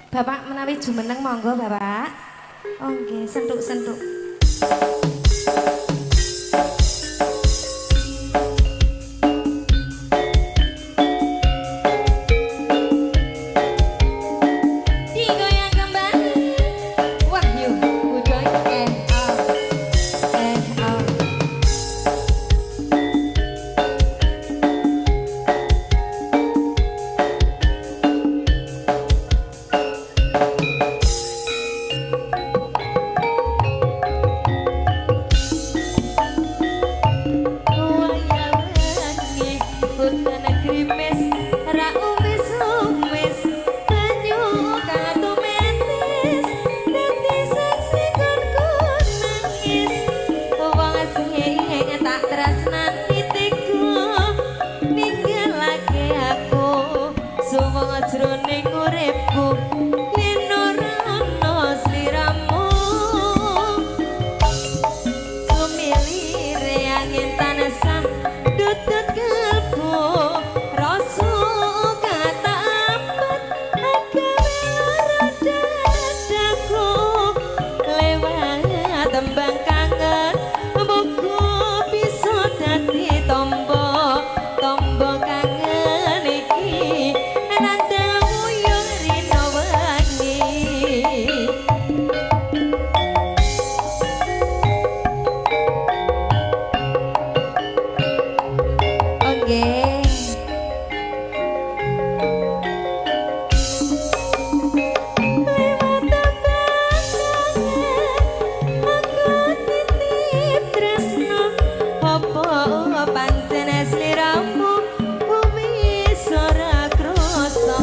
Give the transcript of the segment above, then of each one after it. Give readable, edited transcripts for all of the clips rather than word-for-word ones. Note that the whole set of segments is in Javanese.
Bapak menawi jumeneng monggo Bapak. Oh nggih, sentuk-sentuk. Digoyang kembali. Wahyu Budaya eh oh eh oh. Wayah udan grimis ra umis-umis banyu kang tumetes dadi saksi konku nangis wong sing tak tresnani tega ninggalake aku sumong jroning uripku yen ora ana sliramu sumilire angin tansah dutut kalbu rasa kata ampat agawe lara dadaku lewat tembang kangen muga bisa dadi tombo tombo kangen iki nandang uyung rino wengi. Oke. Lewat tembang kangen aku titip tresno apa pancen sliramu wis ora krasa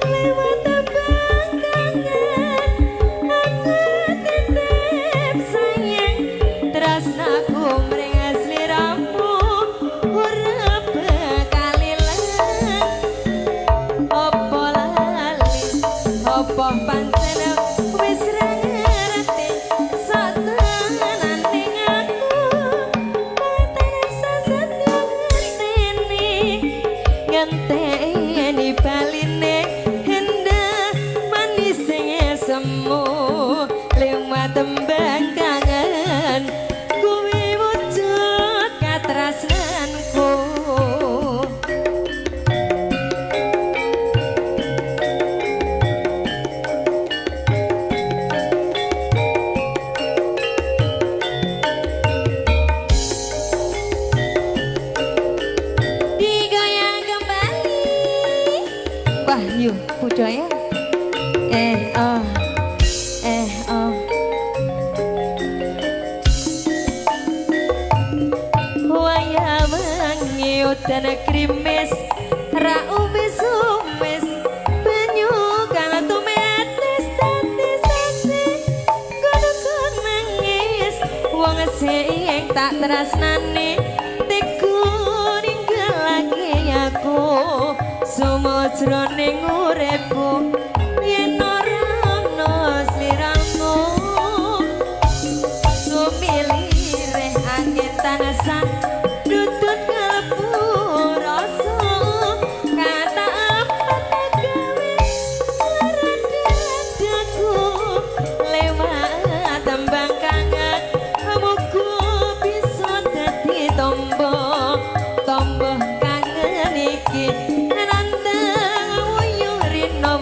lewat tembang kangen aku titip sayang tresnaku mring sliramu ora bakal ilang apa lali apa pancen wis ra ngerti satenane aku tansah setya ngenteni ngenteni baline endah manis semu lewat tembang kangen kuwi wujud katresnanku. Digoyang kembali. Wahyu Budaya eh oh eh oh. Wayah wengi udan grimis ra umis-umis banyu kang tumetes dadi saksi kono nangis wong sing tak tresnani tega ninggalake aku sumajroning uripku yen ora ana sliramu sumilire angin tansah dutut kalbu rasa kata apa gawe lara dadaku lewat tembang kangen muga bisa dadi tombo tombo kangen iki nandang uyung rino.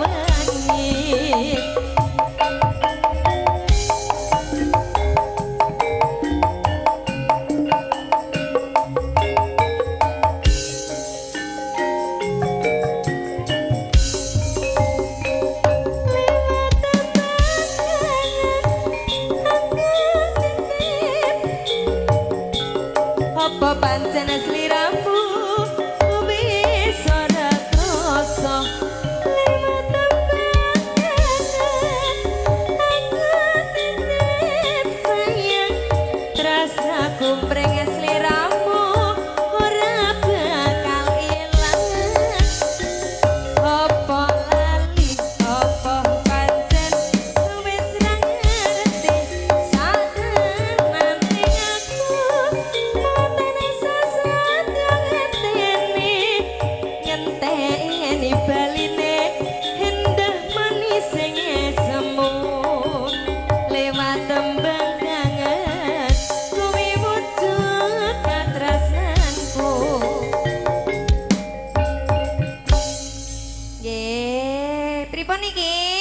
Pripun niki?